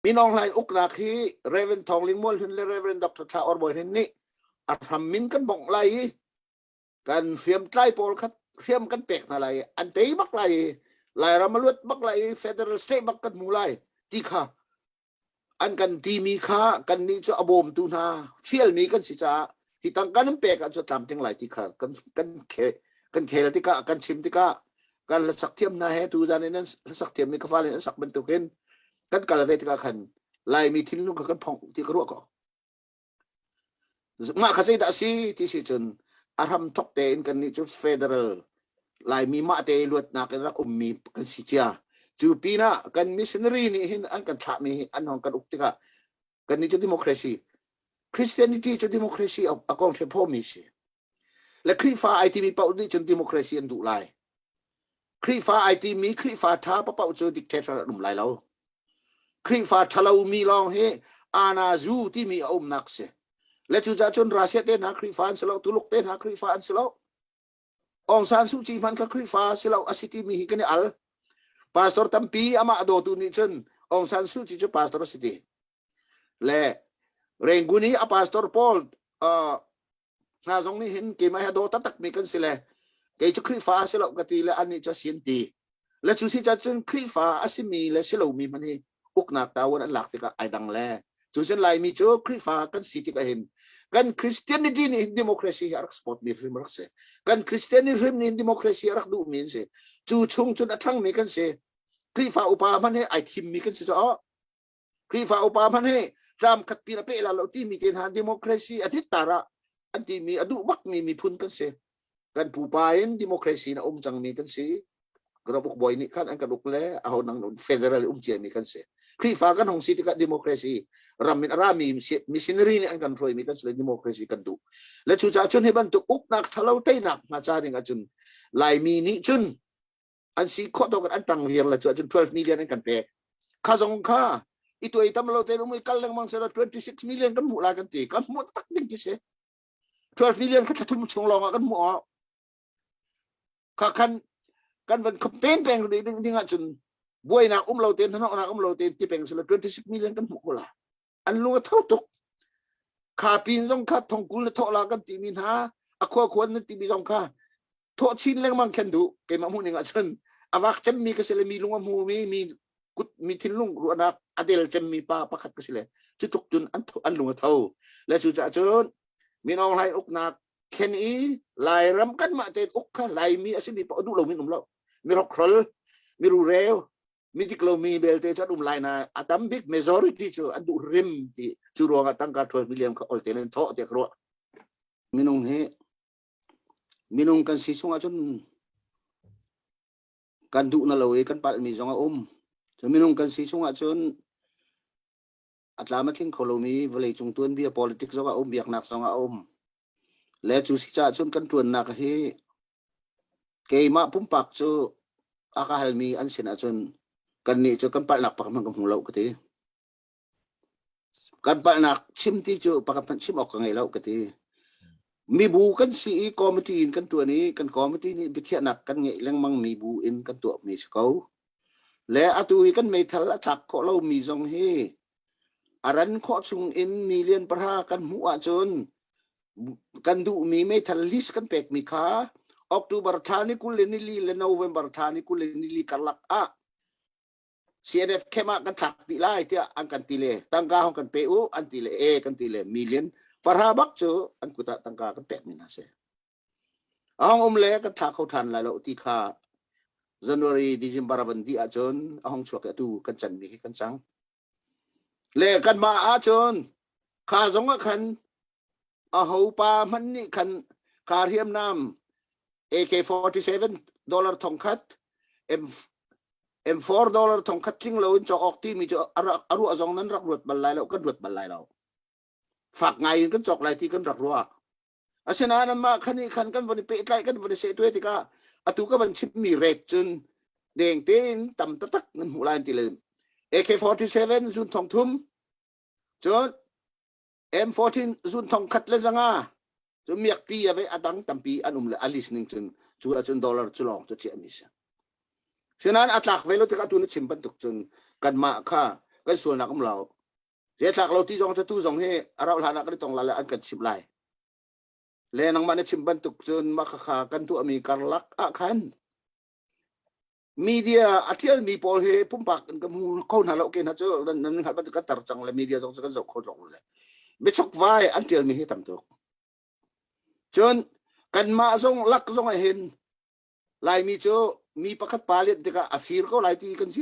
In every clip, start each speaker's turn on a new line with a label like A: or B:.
A: Min Aung Hlaing uknak hi Reverend Thawng Ling Mual Hlun le Reverend Dr. Thla Or Bawi Hnin nih a hram min kan bongh lai i kan hriamtlai pawl kha hriam kan pek hna lai i an tei bak lai i Lairam a luat bak lai i federal state bak kan hmu lai ti kha an kan timi kha kannih cu a bawmtu hna fialmi kan si caah hi tangka nan pek ahcun tlamtling lai ti kha kan kan khe kan khel tikah kan chim tikah kan hlasak thiam hna he tu zan in nan hlasak thiam mi ka fale an sak bantukin kan kal ve tikah khan Laimi thinlung kha kan phongh ti ka ruah ko. Mah kha zeidah a si ti si cun a hram thok tein kannih cu federal Laimi mah te luatnak in rak ummi kan si cia. Cu pinah kan missionary nih hin an kan thlahmi hi an hong kan uk tikah kannih cu democracy Christianity cu democracy a kong ṭhephomi si. Le Khrihfa ai timi paoh nih cun democracy an duh lai. Khrihfa ai timi Khrihfa ṭha paoh cu dictator an um lai lo. Khrihfa ṭhalomi lawng hi ana zu timi a umnak si. Le cucaah cun Russia te hna Khrihfa an si lo, Tuluk te hna Khrihfa an si lo. Aung San Suu Kyi hmanh kha Khrihfa si lo a si timi hi kan i al. Pastor tampi amah a dawtu nih cun Aung San Suu Kyi cu pastor a si ti. Le Rangoon i a pastor pawl uh, hna zong nih hin keimah he daw taktak mi kan si le kei cu Khrihfa a si lo ka ti le annih cu a si an ti. Le cu si cun Khrihfa a simi le si lomi hmanh hi uknak tawan an lak tikah ai dang le cu cun Laimi cu Khrihfa kan si tikah hin kan Christianity nih hin democracy hi a rak support mi hrim a rak si. Kan Christianity hrim nih hin democracy a rak duhmi an si. Cu chung cun a ṭhangmi kan si. Khrihfa upa hmanh hi ai thimmi kan si caah Khrihfa upa hmanh hi tlam khat pin a peh la lo timi te hna democracy a tit tar ah an timi a duh bakmi miphun kan si. Kan pupa in democracy in a um cangmi kan si. Ramuk bawi nih khan an kan uk le aho nang federal um ciami kan si. Khrihfa kan hong si tikah democracy ram in a rami missionary nih an kan hruaimi kan si le democracy kan duh. Le cucaah cun hi bantuk uknak thalo teinak hna ca ding ahcun Laimi nih cun an si khawh tawk an tang viar le cu ahcun 12 million an kan pek kha zong kha i tuai tam lo te um i kal lengmang sela 26 million kan hmuh lai kan ti kan hmuh tak ding ti si 12 million kha thla chung lawng ah kan hmuh awk kha khan kan van campaign peng ding ding ahcun buainak um lo ten hnahnawhnak um lo ten ti peng sela 26 million kan hmuh ko la an lung a tho tuk kha pin zong kha thongkul na thawh la kan timi hna a khua khuan na timi zong kha thawh chin lengmang khen duh keimah hmuh ning ahcun a vak cemmi ka si le mi lung a hmu mi mi kut mi thinlung ruahnak a del cemmi pa pakhat ka si le cu tluk cun an an lung a tho le cu caah cun Min Aung Hlaing uknak khen i Lairam kanmah tein uk kha Laimi a simi paoh duh lomi um lo mi rokrol mi rureu mi dik lomi belte cu an um lai na a tam bik majority cu an duh rim ti cu ruangah tangka 12 million kha olte in thawh tiah ka ruah minung hi Minung kan si chung ahcun kan duh na lo i kan palhmi zong a um. Cu minung kan si chung ahcun a tlam a tling kho lomi vawleicung tuanbia politics zong a um, biaknak zong a um. Le cu si caah cun kan ṭuannak hi keimah pumpak cu a ka halmi an sin ahcun kannih cu kan palhnak pakhat hmanh ka hmu lo ka ti. Kan palhnak chim ti cu pakhat hmanh chim awk ka ngei lo ka ti. Mibu kan si i committee in kan tuan i kan committee nih biakhiahnak kan ngeih lengmang mi bu in kan tuahmi si ko. Le atu i kan meithal a thlak khawh lomi zong hi a ran khawh chung in million pahra kan hmuh ahcun kan duhmi meithal list kan pekmi kha October thla ni 20 le nili le November thla ni 20 le nili karlak ah CNF camp ah kan thlak dih lai tiah an kan ti le tangka hong kan pe u an ti le e kan ti le million pahra bak cu an kut ah tangka kan pek mi hna si a hong um le kan thla kho than lai lo ti kha January December van dih ahcun a hong chuak i atu kan can mi hi kan cang le kan mah ahcun kha zong ah khan a ho pa hmanh nih khan kha hriamnam AK-47 dollar thongkhat M M4 dollar thongkhat tling lo in cawk awk timi cu a ruah zong nan rak ruat bal lai lo kan ruat bal lai lo fak ngai in kan cawk lai ti kan rak ruah asinain anmah khan i khan kan von i pehtlai kan von i sehtuai tikah atu ka van chimmi rate cun deng tein tam taktak nan hmuh lai ti le AK-47 zun thong thum cun M14 zun thong khat le zanga cu miakpi a ve a dang tampi an um le a list ning cun cu ahcun dollar cu lawng cu chiah mi si. Sinain a tlak ve lo tikah tu na chim bantuk cun kanmah kha Kan sualnak um lo. Zetlak lo ti zong tu zong hi a rauh hlan ah kan i tong lai le an kan chimh lai. Le nangmah na chim bantuk cun mah khakha kan tuahmi karlak ah khan media a ṭialmi pawl hi pumpak in ka hmu kho hna lo ke hna cu nan nan hngalh bantuk kan tar cang le media zong cu kan zoh kho lo le biachok vai an ṭialmi hi tam tuk. Cun kanmah zong lak zong ah hin Laimi cu mi pakhat pa lian tikah a fir ko lai ti kan si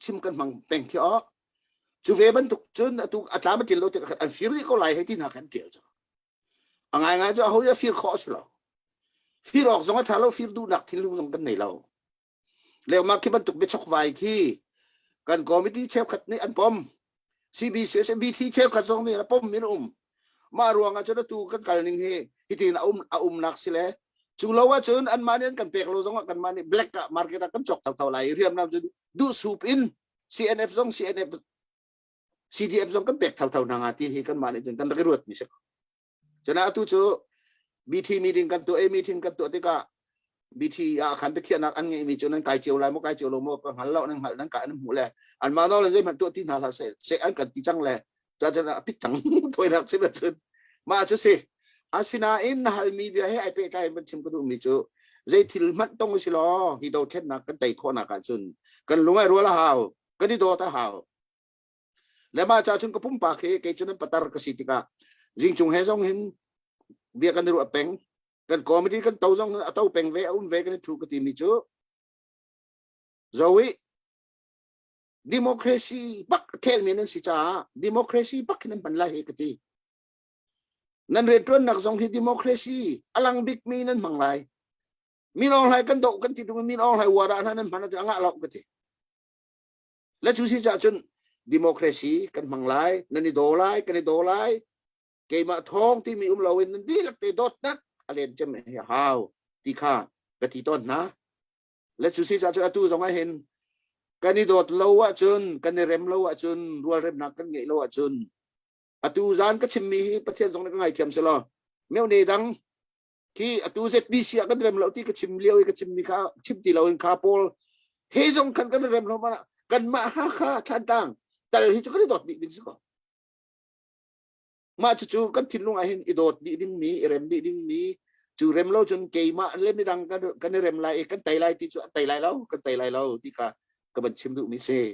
A: chim kan hmang peng khi aw. Cu ve bantuk cun atu a tlam a tlin lo tikah an fir dih ko lai hei ti hna khan tial cu. A ngaingai cu aho a fir khawh a si lo. Fir awk zong a tha lo, fir duhnak thinlung zong kan nei lo. Lengmang khi bantuk biachok vai khi kan committee cheukhat nih an pom. CBC BT cheukhat zong nih a pom in um. Mah ruang ah cun atu kan kal ning hi hitin a um a umnak si le cu lo ahcun anmah nih an kan pek lo zong ah kanmah nih black ah market ah kan cawk thotho lai i hriamnam cu duh sup in CNF zong CNF CDF zong kan pek thotho hna nga ti hi kanmah nih cun kan rak i ruat mi si. Cun atu cu BT meeting kan tuah i meeting kan tuah tikah BT ah khan biakhiahnak an ngeihmi cu nan kai cio lai maw kai cio lo maw ka hngal lo nan hngalh nan ka an hmuh le anmah nawl in zeihmanh tuah ti hna hlah seh seh an kan ti cang le cacun a pit cang toinak chim cun mah cu si asinain na halmi bia he ai pehtlai in van chim ka duhmi cu zei thil hmanh tong si law hi dothlennak kan tei khawhnak ahcun kan lung ai rual a hau kan i dawt a hau Le mah ca cun ka pumpak hi kei cu nan patar ka si tikah zingcung he zong hin bia kan i ruah peng. Kan committee kan to zong a to peng ve a um ve kan i thu ka timi cu zoe democracy bak khelmi nan si caah democracy bak hin nan hman lai hi ka ti. Nan rianṭuannak zong hi democracy a lang bikmi nan hmang lai. Min Aung Hlaing kan doh kan ti tung Min Aung Hlaing war ah nan hman a ngah lo ka ti. Le cu si cah cun democracy kan hmang lai, nan i daw lai, kan i daw lai. Keimah thawng timi um loin nan dihlak te dawtnak a len cem hi hau ti kha ka ti tawn hna. Le cu si cah cun atu zong ah hin kan i dawt lo ahcun, kan i rem lo ahcun, rualremnak kan ngeih lo ahcun atu zan ka chimmi hi Pathian zong nih ka ngaithiam selaw meo ne dang khi atu ZBC ah kan rem lo ti ka chim lio i ka chimmi kha chim ti loin kha pawl he zong khan kan rem lo mana kanmah Hakha Thlantlang tal hi cu kan i dawt dih ding si ko mah cucu kan thinlung ah hin i dawt dih ding mi i rem dih ding mi cu rem lo cun keimah le midang kan i rem lai i kan tei lai ti cu an tei lai lo kan tei lai lo ti kha ka van chim duh mi si.